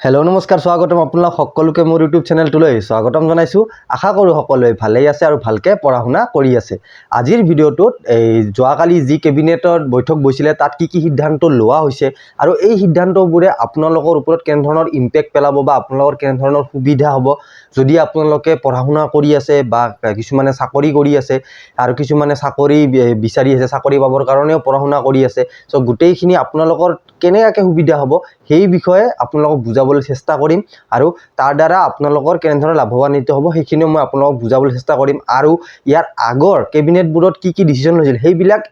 Hello', নমস্কাৰ, স্বাগতম আপোনালোক সকলোকে মোৰ ইউটিউব চেনেলটোলৈ স্বাগতম জনাইছোঁ। আশা কৰোঁ সকলোৱে ভালেই আছে আৰু ভালকৈ পঢ়া শুনা কৰি আছে। আজিৰ ভিডিঅ'টোত এই যোৱাকালি যি কেবিনেটৰ বৈঠক বহিছিলে, তাত কি কি সিদ্ধান্ত লোৱা হৈছে আৰু এই সিদ্ধান্তবোৰে আপোনালোকৰ ওপৰত কেনেধৰণৰ ইম্পেক্ট পেলাব বা আপোনালোকৰ কেনেধৰণৰ সুবিধা হ'ব, যদি আপোনালোকে পঢ়া শুনা কৰি আছে বা কিছুমানে চাকৰি কৰি আছে আৰু কিছুমানে চাকৰি বিচাৰি আছে, চাকৰি পাবৰ কাৰণেও পঢ়া শুনা কৰি আছে, চ' গোটেইখিনি আপোনালোকৰ কেনেকুৱাকৈ সুবিধা হ'ব, সেই বিষয়ে আপোনালোকক বুজাবলৈ চেষ্টা কৰিম আৰু তাৰ দ্বাৰা আপোনালোকৰ কেনেধৰণে লাভৱান্বিত হ'ব, সেইখিনিও মই আপোনালোকক বুজাবলৈ চেষ্টা কৰিম। আৰু ইয়াৰ আগৰ কেবিনেটবোৰত কি কি ডিচিশ্যন লৈছিল, সেইবিলাক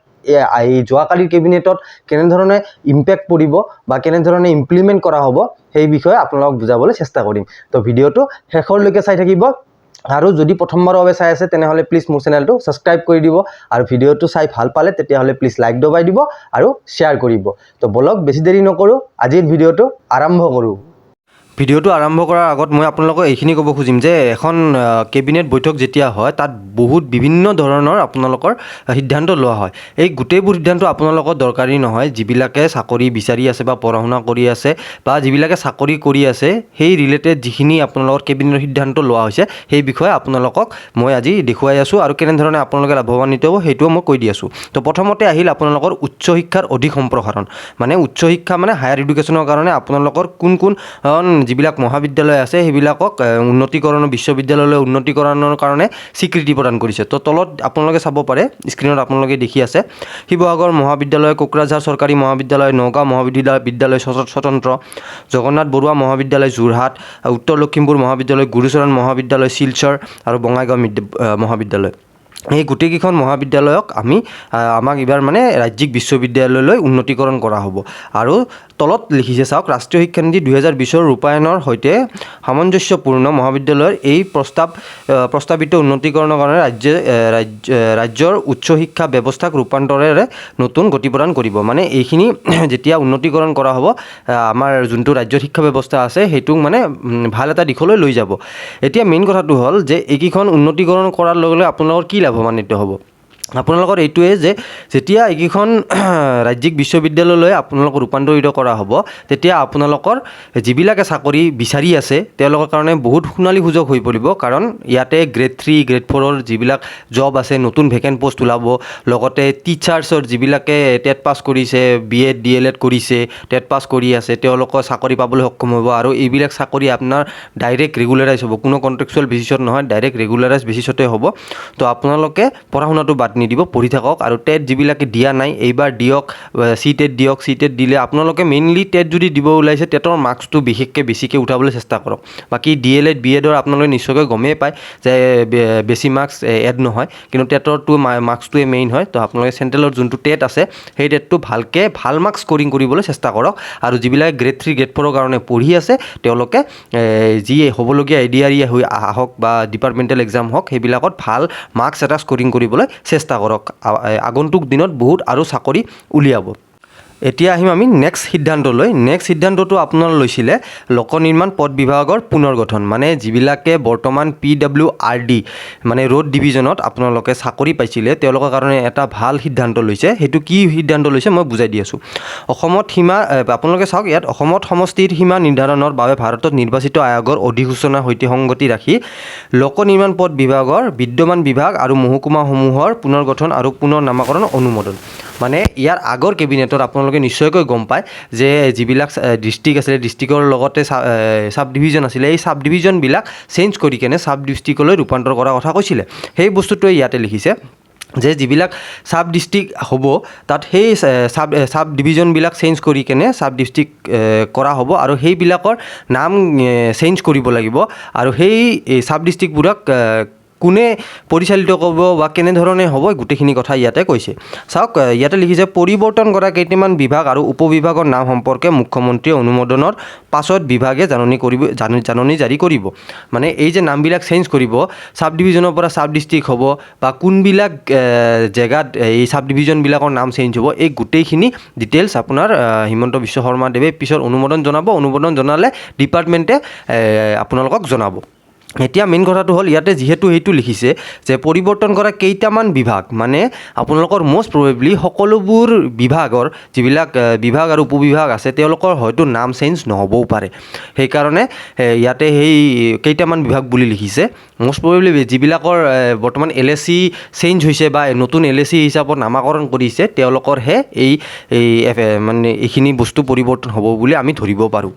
এই যোৱাকালিৰ কেবিনেটত কেনেধৰণে ইম্পেক্ট পৰিব বা কেনেধৰণে ইমপ্লিমেণ্ট কৰা হ'ব, সেই বিষয়ে আপোনালোকক বুজাবলৈ চেষ্টা কৰিম। তো ভিডিঅ'টো শেষৰলৈকে চাই থাকিব আৰু যদি প্ৰথমবাৰৰ বাবে চাই আছে, তেনেহ'লে প্লিজ মোৰ চেনেলটো ছাবস্ক্ৰাইব কৰি দিব আৰু ভিডিঅ'টো চাই ভাল পালে তেতিয়াহ'লে প্লিজ লাইক দবাই দিব আৰু শ্বেয়াৰ কৰিব। তো ব'লক, বেছি দেৰি নকৰোঁ, আজিৰ ভিডিঅ'টো আৰম্ভ কৰোঁ। ভিডিঅ'টো আৰম্ভ কৰাৰ আগত মই আপোনালোকক এইখিনি ক'ব খুজিম যে এখন কেবিনেট বৈঠক যেতিয়া হয়, তাত বহুত বিভিন্ন ধৰণৰ আপোনালোকৰ সিদ্ধান্ত লোৱা হয়। এই গোটেইবোৰ সিদ্ধান্ত আপোনালোকৰ দৰকাৰী নহয়। যিবিলাকে চাকৰি বিচাৰি আছে বা পঢ়া শুনা কৰি আছে বা যিবিলাকে চাকৰি কৰি আছে, সেই ৰিলেটেড যিখিনি আপোনালোকৰ কেবিনেটৰ সিদ্ধান্ত লোৱা হৈছে, সেই বিষয়ে আপোনালোকক মই আজি দেখুৱাই আছোঁ আৰু কেনেধৰণে আপোনালোকে লাভৱান্বিত হ'ব, সেইটোও মই কৈ দি আছোঁ। তো প্ৰথমতে আহিল আপোনালোকৰ উচ্চ শিক্ষাৰ অধিক সম্প্ৰসাৰণ। মানে উচ্চ শিক্ষা মানে হায়াৰ এডুকেশ্যনৰ কাৰণে আপোনালোকৰ কোন কোন যিবিলাক মহাবিদ্যালয় আছে, সেইবিলাকক উন্নতিকৰণ, বিশ্ববিদ্যালয়লৈ উন্নতিকৰণৰ কাৰণে স্বীকৃতি প্ৰদান কৰিছে। তো তলত আপোনালোকে চাব পাৰে, স্ক্ৰীণত আপোনালোকে দেখি আছে, শিৱসাগৰ মহাবিদ্যালয়, কোকৰাঝাৰ চৰকাৰী মহাবিদ্যালয়, নগাঁও মহাবিদ্যালয় বিদ্যালয় স্বতন্ত্ৰ, জগন্নাথ বৰুৱা মহাবিদ্যালয় যোৰহাট, উত্তৰ লখিমপুৰ মহাবিদ্যালয়, গুৰুচৰণ মহাবিদ্যালয় শিলচৰ আৰু বঙাইগাঁও মহাবিদ্যালয়। এই গোটেইকেইখন মহাবিদ্যালয়ক আমি আমাক এইবাৰ মানে ৰাজ্যিক বিশ্ববিদ্যালয়লৈ উন্নতিকৰণ কৰা হ'ব। আৰু তলত লিখিছে চাওক, ৰাষ্ট্ৰীয় শিক্ষানীতি 2020ৰ ৰূপায়ণৰ সৈতে সামঞ্জস্যপূৰ্ণ মহাবিদ্যালয়ৰ এই প্ৰস্তাৱিত উন্নতিকৰণৰ কাৰণে ৰাজ্যৰ উচ্চ শিক্ষা ব্যৱস্থাক ৰূপান্তৰেৰে নতুন গতি প্ৰদান কৰিব। মানে এইখিনি যেতিয়া উন্নতিকৰণ কৰা হ'ব, আমাৰ যোনটো ৰাজ্যৰ শিক্ষা ব্যৱস্থা আছে, সেইটোক মানে ভাল এটা দিশলৈ লৈ যাব। এতিয়া মেইন কথাটো হ'ল যে এইকেইখন উন্নতিকৰণ কৰাৰ লগে লগে আপোনালোকৰ কি লাভৱান্বিত হ'ব? আপোনালোকৰ এইটোৱে যে যেতিয়া এইকেইখন ৰাজ্যিক বিশ্ববিদ্যালয়লৈ আপোনালোকক ৰূপান্তৰিত কৰা হ'ব, তেতিয়া আপোনালোকৰ যিবিলাকে চাকৰি বিচাৰি আছে, তেওঁলোকৰ কাৰণে বহুত সোণালী সুযোগ হৈ পৰিব। কাৰণ ইয়াতে গ্ৰেড 3, গ্ৰেড 4ৰ যিবিলাক জব আছে, নতুন ভেকেণ্ট পষ্ট ওলাব। লগতে টিচাৰ্ছৰ যিবিলাকে টেট পাছ কৰিছে, B Ed, D L Ed কৰিছে, টেট পাছ কৰি আছে, তেওঁলোকৰ চাকৰি পাবলৈ সক্ষম হ'ব। আৰু এইবিলাক চাকৰি আপোনাৰ ডাইৰেক্ট ৰেগুলাৰাইজ হ'ব, কোনো কণ্ট্ৰেকচুৱেল বেচিছত নহয়, ডাইৰেক্ট ৰেগুলাৰাইজ বেচিছতে হ'ব। তো আপোনালোকে পঢ়া শুনাটো বাদ নিদিব, পঢ়ি থাকক। আৰু টেট যিবিলাকে দিয়া নাই, এইবাৰ দিয়ক, চি টেট দিয়ক। চি টেট দিলে আপোনালোকে মেইনলি টেট যদি দিব ওলাইছে, টেটৰ মাৰ্কছটো বিশেষকৈ বেছিকৈ উঠাবলৈ চেষ্টা কৰক। বাকী ডি এল এড, বি এডৰ আপোনালোকে নিশ্চয়কৈ গমেই পায় যে বেছি মাৰ্কছ এড নহয়, কিন্তু টেটৰটো মাৰ্কছটোৱে মেইন হয়। তো আপোনালোকে চেণ্ট্ৰেলৰ যোনটো টেট আছে, সেই টেটটো ভালকৈ ভাল মাৰ্কছ স্ক'ৰিং কৰিবলৈ চেষ্টা কৰক। আৰু যিবিলাক গ্ৰেড 3, গ্ৰেড 4ৰ কাৰণে পঢ়ি আছে, তেওঁলোকে যি হ'বলগীয়া এ ডি আৰ ই হৈ আহক বা ডিপাৰ্টমেণ্টেল এক্সাম হওক, সেইবিলাকত ভাল মাৰ্কছ এটা স্ক'ৰিং কৰিবলৈ চেষ্টা কৰক। আগন্তুক দিনত বহুত আৰু চাকৰি উলিয়াব। এতিয়া আহিম আমি নেক্সট সিদ্ধান্তলৈ। নেক্সট সিদ্ধান্তটো আপোনাৰ লৈছিলে লোক নিৰ্মাণ পথ বিভাগৰ পুনৰ গঠন। মানে যিবিলাকে বৰ্তমান পি ডাব্লিউ আৰ ডি মানে ৰোড ডিভিজনত আপোনালোকে চাকৰি পাইছিলে, তেওঁলোকৰ কাৰণে এটা ভাল সিদ্ধান্ত লৈছে। সেইটো কি সিদ্ধান্ত লৈছে, মই বুজাই দি আছোঁ। অসমত সীমা, আপোনালোকে চাওক ইয়াত, অসমত সমষ্টিৰ সীমা নিৰ্ধাৰণৰ বাবে ভাৰতত নিৰ্বাচিত আয়োগৰ অধিসূচনাৰ সৈতে সংগতি ৰাখি লোক নিৰ্মাণ পথ বিভাগৰ বিদ্যমান বিভাগ আৰু মহকুমাসমূহৰ পুনৰ গঠন আৰু পুনৰ নামাকৰণ অনুমোদন। মানে ইয়াৰ আগৰ কেবিনেটত আপোনালোকে নিশ্চয়কৈ গম পায় যে যিবিলাক ডিষ্ট্ৰিক্ট আছিলে, ডিষ্ট্ৰিক্টৰ লগতে চাব ডিভিজন আছিলে, এই চাব ডিভিজনবিলাক চেঞ্জ কৰি কেনে চাব ডিষ্ট্ৰিক্টলৈ ৰূপান্তৰ কৰাৰ কথা কৈছিলে। সেই বস্তুটোৱে ইয়াতে লিখিছে যে যিবিলাক চাব ডিষ্ট্ৰিক্ট হ'ব, তাত সেই চাব চাব ডিভিজনবিলাক চেঞ্জ কৰি কেনে চাব ডিষ্ট্ৰিক্ট কৰা হ'ব আৰু সেইবিলাকৰ নাম চেঞ্জ কৰিব লাগিব। আৰু সেই চাব ডিষ্ট্ৰিক্টবোৰক কোনে পৰিচালিত কৰিব বা কেনেধৰণে হ'ব, গোটেইখিনি কথা ইয়াতে কৈছে। চাওক, ইয়াতে লিখিছে, পৰিৱৰ্তন কৰা কেইটামান বিভাগ আৰু উপবিভাগৰ নাম সম্পৰ্কে মুখ্যমন্ত্ৰীয়ে অনুমোদনৰ পাছত বিভাগে জাননী কৰিব, জাননী জাৰি কৰিব। মানে এই যে নামবিলাক চেঞ্জ কৰিব, চাব ডিভিজনৰ পৰা চাব ডিষ্ট্ৰিক্ট হ'ব বা কোনবিলাক জেগাত এই চাব ডিভিজনবিলাকৰ নাম চেঞ্জ হ'ব, এই গোটেইখিনি ডিটেইলছ আপোনাৰ হিমন্ত বিশ্ব শৰ্মাদেৱে পিছত অনুমোদন জনাব। অনুমোদন জনালে ডিপাৰ্টমেণ্টে আপোনালোকক জনাব। এতিয়া মেইন কথাটো হ'ল, ইয়াতে যিহেতু সেইটো লিখিছে যে পৰিৱৰ্তন কৰা কেইটামান বিভাগ, মানে আপোনালোকৰ মষ্ট প্ৰবেবলি সকলোবোৰ বিভাগৰ যিবিলাক বিভাগ আৰু উপবিভাগ আছে, তেওঁলোকৰ হয়তো নাম চেঞ্জ নহ'বও পাৰে। সেইকাৰণে ইয়াতে সেই কেইটামান বিভাগ বুলি লিখিছে। মষ্ট প্ৰবেবলি যিবিলাকৰ বৰ্তমান এলএচি চেঞ্জ হৈছে বা নতুন এলএচি হিচাপত নামাকৰণ কৰিছে, তেওঁলোকৰহে এই মানে এইখিনি বস্তু পৰিৱৰ্তন হ'ব বুলি আমি ধৰিব পাৰোঁ।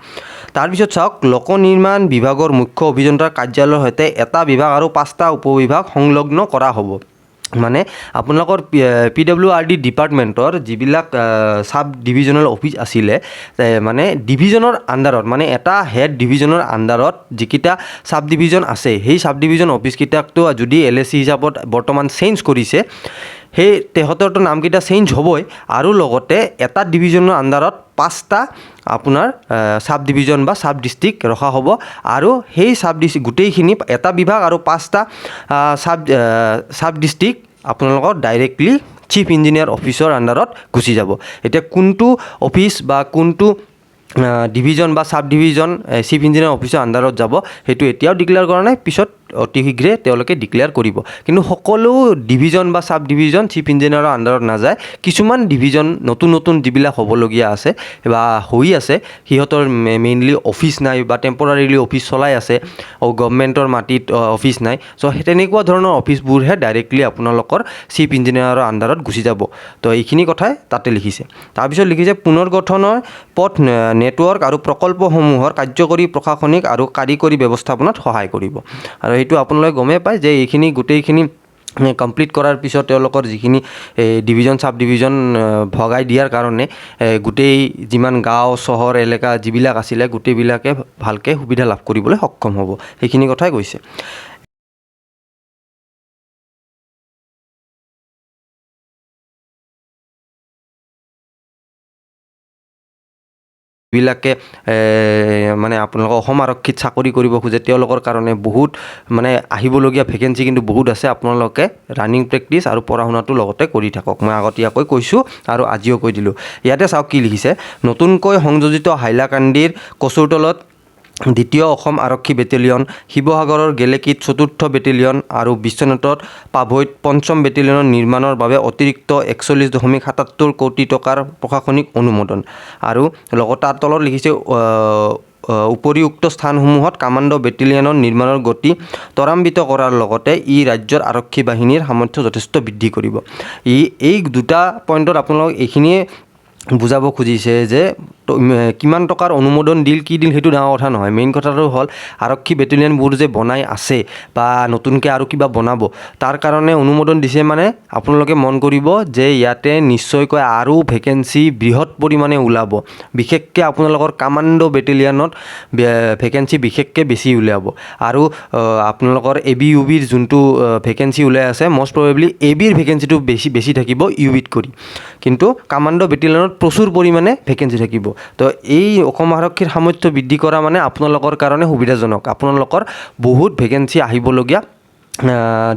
তাৰপিছত চাওক, লোক নিৰ্মাণ বিভাগৰ মুখ্য অভিযন্তাৰ কাৰ্যালয়ৰ সৈতে এটা বিভাগ আৰু পাঁচটা উপবিভাগ সংলগ্ন কৰা হ'ব। মানে আপোনালোকৰ পিডাব্লিউ আৰ ডি ডিপাৰ্টমেণ্টৰ যিবিলাক চাব ডিভিজনেল অফিচ আছিলে, মানে ডিভিজনৰ আণ্ডাৰত, মানে এটা হেড ডিভিজনৰ আণ্ডাৰত যিকেইটা চাব ডিভিজন আছে, সেই চাব ডিভিজন অফিচকেইটাকতো যদি এলএচি হিচাপত বৰ্তমান চেঞ্জ কৰিছে, সেই তেহঁতৰতো নামকেইটা চেঞ্জ হ'বই। আৰু লগতে এটা ডিভিজনৰ আণ্ডাৰত পাঁচটা আপোনাৰ চাব ডিভিজন বা চাব ডিষ্ট্ৰিক্ট ৰখা হ'ব। আৰু সেই চাব ডিষ্ট্ৰিক্ট গোটেইখিনি, এটা বিভাগ আৰু পাঁচটা চাব চাব ডিষ্ট্ৰিক্ট আপোনালোকৰ ডাইৰেক্টলি চিফ ইঞ্জিনিয়াৰ অফিচৰ আণ্ডাৰত গুচি যাব। এতিয়া কোনটো অফিচ বা কোনটো ডিভিজন বা চাব ডিভিজন চিফ ইঞ্জিনিয়াৰ অফিচৰ আণ্ডাৰত যাব, সেইটো এতিয়াও ডিক্লেয়াৰ কৰা নাই। পিছত অতি শীঘ্ৰে তেওঁলোকে ডিক্লেয়াৰ কৰিব। কিন্তু সকলো ডিভিজন বা চাব ডিভিজন চিফ ইঞ্জিনিয়াৰৰ আণ্ডাৰত নাযায়। কিছুমান ডিভিজন নতুন নতুন যিবিলাক হ'বলগীয়া আছে বা হৈ আছে, সিহঁতৰ মেইনলি অফিচ নাই বা টেম্পৰাৰীলি অফিচ চলাই আছে, গভমেণ্টৰ মাটিত অফিচ নাই। চ' সেই তেনেকুৱা ধৰণৰ অফিচবোৰহে ডাইৰেক্টলি আপোনালোকৰ চিফ ইঞ্জিনিয়াৰৰ আণ্ডাৰত গুচি যাব। তো এইখিনি কথাই তাতে লিখিছে। তাৰপিছত লিখিছে, পুনৰ্গঠনৰ পথ নেটৱৰ্ক আৰু প্ৰকল্পসমূহৰ কাৰ্যকৰী প্ৰশাসনিক আৰু কাৰিকৰী ব্যৱস্থাপনাত সহায় কৰিব। আৰু সেইটো আপোনালোকে গমেই পায় যে এইখিনি গোটেইখিনি কমপ্লিট কৰাৰ পিছত তেওঁলোকৰ যিখিনি এই ডিভিজন, চাব ডিভিজন ভগাই দিয়াৰ কাৰণে গোটেই যিমান গাঁও, চহৰ এলেকা যিবিলাক আছিলে, গোটেইবিলাকে ভালকৈ সুবিধা লাভ কৰিবলৈ সক্ষম হ'ব, সেইখিনি কথাই কৈছে। বিলাকে মানে আপোনালোকৰ অসম আৰক্ষীত চাকৰি কৰিব খোজে, তেওঁলোকৰ কাৰণে বহুত মানে আহিবলগীয়া ভেকেঞ্চি কিন্তু বহুত আছে। আপোনালোকে ৰানিং প্ৰেক্টিচ আৰু পঢ়া শুনাটো লগতে কৰি থাকক। মই আগতীয়াকৈ কৈছোঁ আৰু আজিও কৈ দিলোঁ। ইয়াতে চাওক কি লিখিছে। নতুনকৈ সংযোজিত হাইলাকান্দিৰ কচুৰতলত দ্বিতীয় অসম আৰক্ষী বেটেলিয়ন, শিৱসাগৰৰ গেলেকীত চতুৰ্থ বেটেলিয়ন আৰু বিশ্বনাথত পাভৈত পঞ্চম বেটেলিয়নৰ নিৰ্মাণৰ বাবে অতিৰিক্ত 41.77 কোটি টকাৰ প্ৰশাসনিক অনুমোদন। আৰু লগত তাৰ তলত লিখিছে, উপৰিউক্ত স্থানসমূহত কামাণ্ডো বেটেলিয়নৰ নিৰ্মাণৰ গতি ত্বৰান্বিত কৰাৰ লগতে ই ৰাজ্যৰ আৰক্ষী বাহিনীৰ সামৰ্থ্য যথেষ্ট বৃদ্ধি কৰিব। এই দুটা পইণ্টত আপোনালোক এইখিনিয়ে বুজাব খুজিছে যে কিমান টকাৰ অনুমোদন দিল, কি দিল, সেইটো ডাঙৰ কথা নহয়। মেইন কথাটো হ'ল, আৰক্ষী বেটেলিয়নবোৰ যে বনাই আছে বা নতুনকৈ আৰু কিবা বনাব, তাৰ কাৰণে অনুমোদন দিছে। মানে আপোনালোকে মন কৰিব যে ইয়াতে নিশ্চয়কৈ আৰু ভেকেঞ্চি বৃহৎ পৰিমাণে ওলাব। বিশেষকৈ আপোনালোকৰ কামাণ্ডো বেটেলিয়নত ভেকেঞ্চি বিশেষকৈ বেছি ওলাব। আৰু আপোনালোকৰ এ বি, ইউ বিৰ যোনটো ভেকেঞ্চি ওলাই আছে, মষ্ট প্ৰবেবলি এ বিৰ ভেকেঞ্চিটো বেছি বেছি থাকিব ইউ বিত কৰি। কিন্তু কামাণ্ডো বেটেলিয়নত প্ৰচুৰ পৰিমাণে ভেকেঞ্চি থাকিব। তো এই অসম আৰক্ষীৰ সামৰ্থ্য বৃদ্ধি কৰা মানে আপোনালোকৰ কাৰণে সুবিধাজনক। আপোনালোকৰ বহুত ভেকেঞ্চি আহিবলগীয়া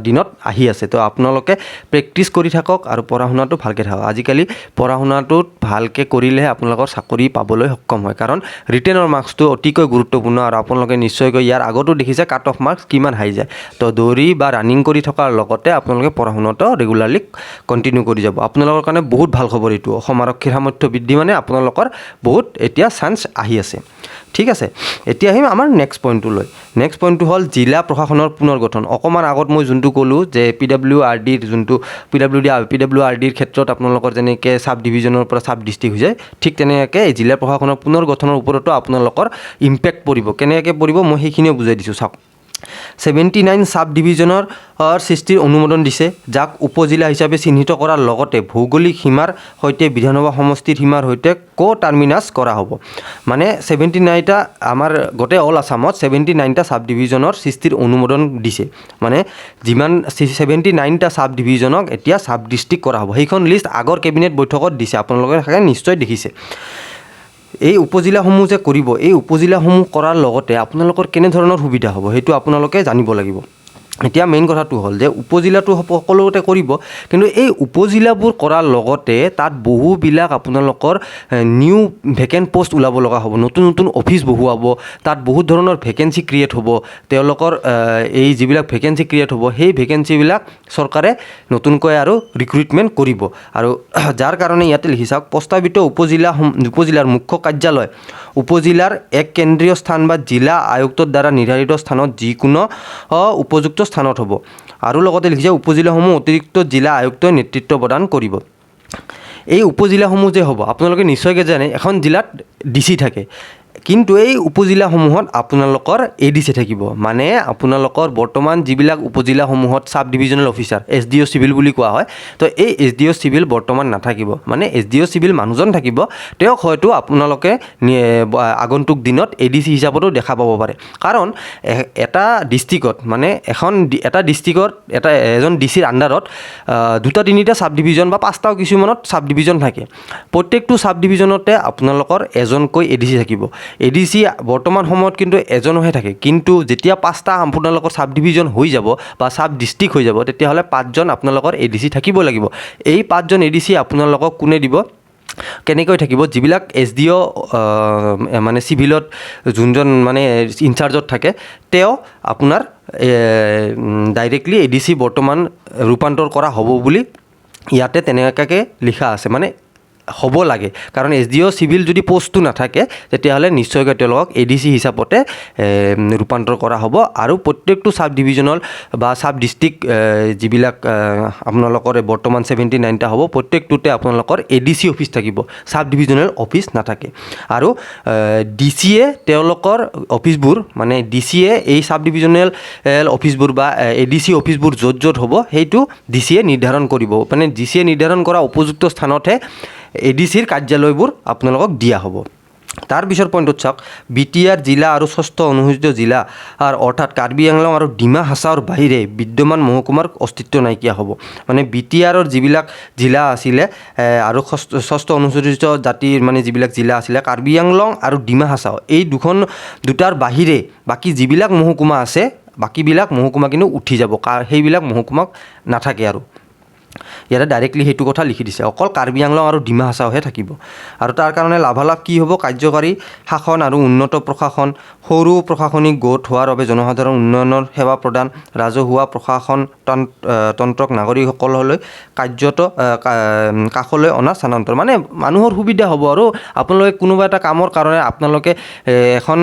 দিনত আহি আছে। তো আপোনালোকে প্ৰেক্টিচ কৰি থাকক আৰু পঢ়া শুনাটো ভালকৈ থাকক। আজিকালি পঢ়া শুনাটোত ভালকৈ কৰিলেহে আপোনালোকৰ চাকৰি পাবলৈ সক্ষম হয়, কাৰণ ৰিটেনৰ মাৰ্কছটো অতিকৈ গুৰুত্বপূৰ্ণ। আৰু আপোনালোকে নিশ্চয়কৈ ইয়াৰ আগতো দেখিছে কাট অফ মাৰ্কছ কিমান হাই যায়। তো দৌৰি বা ৰানিং কৰি থকাৰ লগতে আপোনালোকে পঢ়া শুনাটো ৰেগুলাৰলি কণ্টিনিউ কৰি যাব। আপোনালোকৰ কাৰণে বহুত ভাল খবৰ এইটো। অসম আৰক্ষীৰ সামৰ্থ্য বৃদ্ধি মানে আপোনালোকৰ বহুত এতিয়া চান্স আহি আছে। ঠিক আছে, এতিয়া আহিম আমাৰ নেক্সট পইণ্টটোলৈ। নেক্সট পইণ্টটো হ'ল জিলা প্ৰশাসনৰ পুনৰ গঠন। অকণমান আগত মই যোনটো ক'লোঁ যে পিডাব্লিউ আৰ ডিৰ যোনটো পিডাব্লিউ ডি, পিডাব্লিউ আৰ ডিৰ ক্ষেত্ৰত আপোনালোকৰ যেনেকৈ চাব ডিভিজনৰ পৰা চাব ডিষ্ট্ৰিক্ট হৈ যায়, ঠিক তেনেকৈ এই জিলা প্ৰশাসনৰ পুনৰ গঠনৰ ওপৰতো আপোনালোকৰ ইম্পেক্ট পৰিব। কেনেকৈ পৰিব, মই সেইখিনিও বুজাই দিছোঁ। চাওক, 79 চাব ডিভিজনৰ সৃষ্টিৰ অনুমোদন দিছে, যাক উপজিলা হিচাপে চিহ্নিত কৰাৰ লগতে ভৌগোলিক সীমাৰ সৈতে বিধানসভা সমষ্টিৰ সীমাৰ সৈতে কো টাৰ্মিনাছ কৰা হ'ব। মানে 79টা, আমাৰ গোটেই অল আছামত 79টা চাব ডিভিজনৰ সৃষ্টিৰ অনুমোদন দিছে। মানে যিমান 79টা চাব ডিভিজনক এতিয়া চাব ডিষ্ট্ৰিক্ট কৰা হ'ব। সেইখন লিষ্ট আগৰ কেবিনেট বৈঠকত দিছে, আপোনালোকে চাগে নিশ্চয় দেখিছে। এই উপজিলাসমূহ যে কৰিব, এই উপজিলাসমূহ কৰাৰ লগতে আপোনালোকৰ কেনেধৰণৰ সুবিধা হ'ব, সেইটো আপোনালোকে জানিব লাগিব। এতিয়া মেইন কথাটো হ'ল যে উপজিলাটো সকলোতে কৰিব, কিন্তু এই উপজিলাবোৰ কৰাৰ লগতে তাত বহুবিলাক আপোনালোকৰ নিউ ভেকেণ্ট পষ্ট ওলাব লগা হ'ব, নতুন নতুন অফিচ বহুৱাব, তাত বহুত ধৰণৰ ভেকেঞ্চি ক্ৰিয়েট হ'ব। তেওঁলোকৰ এই যিবিলাক ভেকেঞ্চি ক্ৰিয়েট হ'ব, সেই ভেকেঞ্চিবিলাক চৰকাৰে নতুনকৈ আৰু ৰিক্ৰুইটমেণ্ট কৰিব। আৰু যাৰ কাৰণে ইয়াতে লিখি চাওক, প্ৰস্তাৱিত উপজিলাৰ মুখ্য কাৰ্যালয় উপজিলাৰ এক কেন্দ্ৰীয় স্থান বা জিলা আয়ুক্তৰ দ্বাৰা নিৰ্ধাৰিত স্থানত যিকোনো উপযুক্ত স্থানত হ'ব। আৰু লগতে লিখিছে, উপজিলাসমূহ অতিৰিক্ত জিলা আয়ুক্তই নেতৃত্ব প্ৰদান কৰিব। এই উপজিলাসমূহ যে হ'ব, আপোনালোকে নিশ্চয়কৈ জানে এখন জিলাত ডি চি থাকে, কিন্তু এই উপজিলাসমূহত আপোনালোকৰ এ ডি চি থাকিব। মানে আপোনালোকৰ বৰ্তমান যিবিলাক উপজিলাসমূহত sub divisional officer, SDO civil বুলি কোৱা হয়, তো এই এছ ডি অ' চিভিল বৰ্তমান নাথাকিব। মানে এছ ডি অ' চিভিল মানুহজন থাকিব, তেওঁক হয়তো আপোনালোকে আগন্তুক দিনত এ ডি চি হিচাপতো দেখা পাব পাৰে। কাৰণ এটা ডিষ্ট্ৰিক্টত, মানে এটা ডিষ্ট্ৰিক্টত এজন ডি চিৰ আণ্ডাৰত দুটা তিনিটা চাব ডিভিজন বা পাঁচটাও কিছুমানত চাব ডিভিজন থাকে। প্ৰত্যেকটো চাব ডিভিজনতে আপোনালোকৰ এজনকৈ এ ডি চি থাকিব। এ ডি চি বৰ্তমান সময়ত কিন্তু এজনহে থাকে, কিন্তু যেতিয়া পাঁচটা আপোনালোকৰ চাব ডিভিজন হৈ যাব বা চাব ডিষ্ট্ৰিক্ট হৈ যাব, তেতিয়াহ'লে পাঁচজন আপোনালোকৰ এ ডি চি থাকিব লাগিব। এই পাঁচজন এ ডি চি আপোনালোকক কোনে দিব, কেনেকৈ থাকিব? যিবিলাক এছ ডি অ' মানে চিভিলত যোনজন মানে ইনচাৰ্জত থাকে, তেওঁ আপোনাৰ ডাইৰেক্টলি এ ডি চি বৰ্তমান ৰূপান্তৰ কৰা হ'ব বুলি ইয়াতে তেনেকুৱাকৈ লিখা আছে। মানে হ'ব লাগে, কাৰণ এছ ডি অ' চিভিল যদি পষ্টটো নাথাকে, তেতিয়াহ'লে নিশ্চয়কৈ তেওঁলোকক এ ডি চি হিচাপতে ৰূপান্তৰ কৰা হ'ব। আৰু প্ৰত্যেকটো চাব ডিভিজনেল বা চাব ডিষ্ট্ৰিক্ট যিবিলাক আপোনালোকৰ বৰ্তমান 79টা হ'ব, প্ৰত্যেকটোতে আপোনালোকৰ এ ডি চি অফিচ থাকিব, চাব ডিভিজনেল অফিচ নাথাকে। আৰু ডি চিয়ে তেওঁলোকৰ অফিচবোৰ, মানে ডি চিয়ে এই চাব ডিভিজনেল অফিচবোৰ বা এ ডি চি অফিচবোৰ য'ত য'ত হ'ব, সেইটো ডি চিয়ে নিৰ্ধাৰণ কৰিব। মানে ডি চিয়ে নিৰ্ধাৰণ কৰা উপযুক্ত স্থানতহে এ ডি চিৰ কাৰ্যালয়বোৰ আপোনালোকক দিয়া হ'ব। তাৰপিছৰ পইণ্টত চাওক, বি টি আৰ জিলা আৰু ষষ্ঠ অনুসূচিত জিলা আৰু অৰ্থাৎ কাৰ্বি আংলং আৰু ডিমা হাছাওৰ বাহিৰে বিদ্যমান মহকুমাৰ অস্তিত্ব নাইকিয়া হ'ব। মানে বি টি আৰৰ যিবিলাক জিলা আছিলে আৰু ষষ্ঠ অনুসূচিত জাতিৰ মানে যিবিলাক জিলা আছিলে, কাৰ্বি আংলং আৰু ডিমা হাছাও, এই দুটাৰ বাহিৰে বাকী যিবিলাক মহকুমা আছে, বাকীবিলাক মহকুমা কিন্তু উঠি যাব, সেইবিলাক মহকুমাক নাথাকে। আৰু ইয়াতে ডাইৰেক্টলি সেইটো কথা লিখি দিছে, অকল কাৰ্বি আংলং আৰু ডিমা হাছাওহে থাকিব। আৰু তাৰ কাৰণে লাভালাভ কি হ'ব? কাৰ্যকাৰী শাসন আৰু উন্নত প্ৰশাসন, সৰু প্ৰশাসনিক গোট হোৱাৰ বাবে জনসাধাৰণ উন্নয়নৰ সেৱা প্ৰদান, ৰাজহুৱা প্ৰশাসন তন্ত্ৰক নাগৰিকসকললৈ কাৰ্যত কাষলৈ অনা স্থানান্তৰ। মানে মানুহৰ সুবিধা হ'ব। আৰু আপোনালোকে কোনোবা এটা কামৰ কাৰণে আপোনালোকে এখন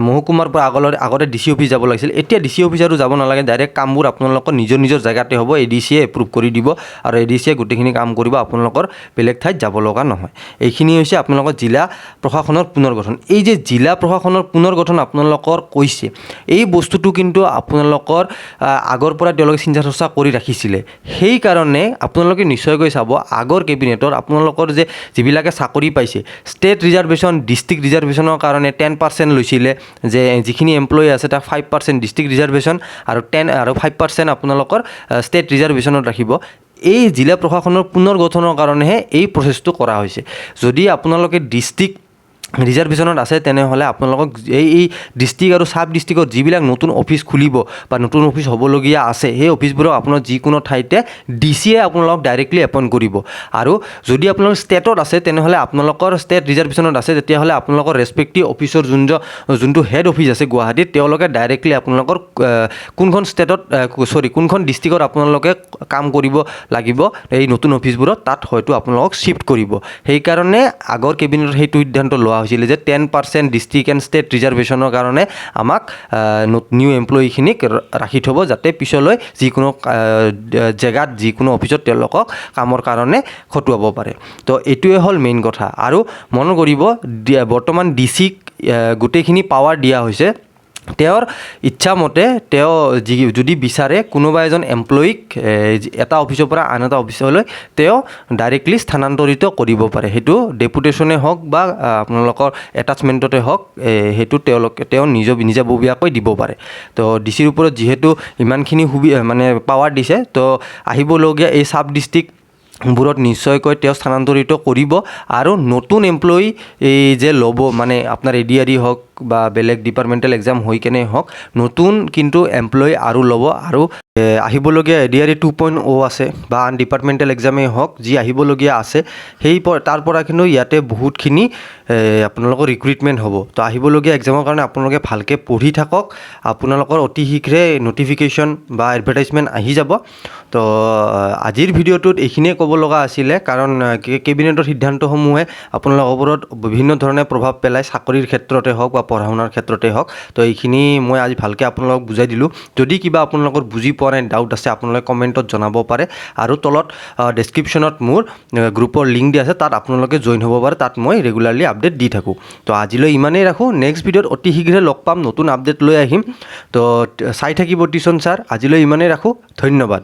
মহকুমাৰ পৰা আগতে ডি চি অফিচ যাব লাগিছিল, এতিয়া ডি চি অফিচ আৰু যাব নালাগে। ডাইৰেক্ট কামবোৰ আপোনালোকৰ নিজৰ নিজৰ জেগাতে হ'ব, এ ডি চিয়ে এপ্ৰুভ কৰি দিব আৰু এ ডি চিয়ে গোটেইখিনি কাম কৰিব, আপোনালোকৰ বেলেগ ঠাইত যাব লগা নহয়। এইখিনি হৈছে আপোনালোকৰ জিলা প্ৰশাসনৰ পুনৰ গঠন। এই যে জিলা প্ৰশাসনৰ পুনৰ গঠন আপোনালোকৰ কৈছে, এই বস্তুটো কিন্তু আপোনালোকৰ আগৰ পৰা তেওঁলোকে চিন্তা চৰ্চা কৰি ৰাখিছিলে। সেইকাৰণে আপোনালোকে নিশ্চয়কৈ চাব, আগৰ কেবিনেটৰ আপোনালোকৰ যে যিবিলাকে চাকৰি পাইছে, ষ্টেট ৰিজাৰ্ভেশ্যন, ডিষ্ট্ৰিক্ট ৰিজাৰ্ভেশ্যনৰ কাৰণে 10% লৈছিলে, যে যিখিনি এমপ্লয়ী আছে তাক 5% ডিষ্ট্ৰিক্ট ৰিজাৰ্ভেশ্যন আৰু 5% আপোনালোকৰ ষ্টেট ৰিজাৰ্ভেশ্যনত ৰাখিব। এই জিলা প্ৰশাসনৰ পুনৰ গঠনৰ কাৰণেহে এই প্ৰচেছটো কৰা হৈছে। যদি আপোনালোকে ডিষ্ট্ৰিক্ট ৰিজাৰ্ভেশ্যনত আছে, তেনেহ'লে আপোনালোকক এই ডিষ্ট্ৰিক্ট আৰু চাব ডিষ্ট্ৰিক্টত যিবিলাক নতুন অফিচ খুলিব বা নতুন অফিচ হ'বলগীয়া আছে, সেই অফিচবোৰক আপোনাৰ যিকোনো ঠাইতে ডি চিয়ে আপোনালোকক ডাইৰেক্টলি এপইণ্ট কৰিব। আৰু যদি আপোনালোক ষ্টেটত আছে, তেনেহ'লে আপোনালোকৰ ষ্টেট ৰিজাৰ্ভেশ্যনত আছে, তেতিয়াহ'লে আপোনালোকৰ ৰেচপেক্টিভ অফিচৰ যোনটো হেড অফিচ আছে গুৱাহাটীত, তেওঁলোকে ডাইৰেক্টলি আপোনালোকৰ কোনখন ষ্টেটত, চৰি, কোনখন ডিষ্ট্ৰিক্টত আপোনালোকে কাম কৰিব লাগিব এই নতুন অফিচবোৰত, তাত হয়তো আপোনালোকক শ্বিফ্ট কৰিব। সেইকাৰণে আগৰ কেবিনেটত সেইটো সিদ্ধান্ত লোৱা হৈছিলে যে 10% ডিষ্ট্ৰিক্ট এণ্ড ষ্টেট ৰিজাৰ্ভেশ্যনৰ কাৰণে আমাক নিউ এমপ্লয়ীখিনিক ৰাখি থ'ব, যাতে পিছলৈ যিকোনো জেগাত, যিকোনো অফিচত তেওঁলোকক কামৰ কাৰণে খটুৱাব পাৰে। তো এইটোৱে হ'ল মেইন কথা। আৰু মন কৰিব, বৰ্তমান ডি চিক গোটেইখিনি পাৱাৰ দিয়া হৈছে। তেওঁৰ ইচ্ছামতে তেওঁ যদি বিচাৰে, কোনোবা এজন এমপ্লয়ীক এটা অফিচৰ পৰা আন এটা অফিচলৈ তেওঁ ডাইৰেক্টলি স্থানান্তৰিত কৰিব পাৰে। সেইটো ডেপুটেশ্যনে হওক বা আপোনালোকৰ এটাচমেণ্টতে হওক, সেইটো তেওঁ নিজাববীয়াকৈ দিব পাৰে। তো ডি চিৰ ওপৰত যিহেতু ইমানখিনি মানে পাৱাৰ দিছে, তো আহিবলগীয়া এই চাব ডিষ্ট্ৰিক্টবোৰত নিশ্চয়কৈ তেওঁ স্থানান্তৰিত কৰিব। আৰু নতুন এমপ্লয়ী এই যে ল'ব, মানে আপোনাৰ এ ডি আৰ ই হওক বা বেলেগ ডিপাৰ্টমেণ্টেল এক্সাম হৈ কেনে হওক, নতুন কিন্তু এমপ্লয়ী আৰু ল'ব। আৰু আহিবলগীয়া এডিআৰই 2.0 আছে বা আন ডিপাৰ্টমেণ্টেল এক্সামেই হওক, যি আহিবলগীয়া আছে, সেই তাৰ পৰা কিন্তু ইয়াতে বহুতখিনি আপোনালোকৰ ৰিক্ৰুইটমেণ্ট হ'ব। তো আহিবলগীয়া এক্সামৰ কাৰণে আপোনালোকে ভালকৈ পঢ়ি থাকক। আপোনালোকৰ অতি শীঘ্ৰে ন'টিফিকেশ্যন বা এডভাৰটাইজমেণ্ট আহি যাব। তো আজিৰ ভিডিঅ'টোত এইখিনিয়ে ক'ব লগা আছিলে, কাৰণ কেবিনেটৰ সিদ্ধান্তসমূহে আপোনালোকৰ ওপৰত বিভিন্ন ধৰণে প্ৰভাৱ পেলায়, চাকৰিৰ ক্ষেত্ৰতে হওক বা পঢ়া শুনাৰ ক্ষেত্ৰতে হওক। তো এইখিনি মই আজি ভালকৈ আপোনালোকক বুজাই দিলোঁ। যদি কিবা আপোনালোকৰ বুজি পোৱা নাই, ডাউট আছে, আপোনালোকে কমেণ্টত জনাব পাৰে। আৰু তলত ডেছক্ৰিপশ্যনত মোৰ গ্ৰুপৰ লিংক দিয়া আছে, তাত আপোনালোকে জইন হ'ব পাৰে। তাত মই ৰেগুলাৰলি আপডেট দি থাকোঁ। তো আজিলৈ ইমানেই ৰাখোঁ। নেক্সট ভিডিঅ'ত অতি শীঘ্ৰে লগ পাম, নতুন আপডেট লৈ আহিম। তো চাই থাকিব টিউচন ছাৰ। আজিলৈ ইমানেই ৰাখোঁ, ধন্যবাদ।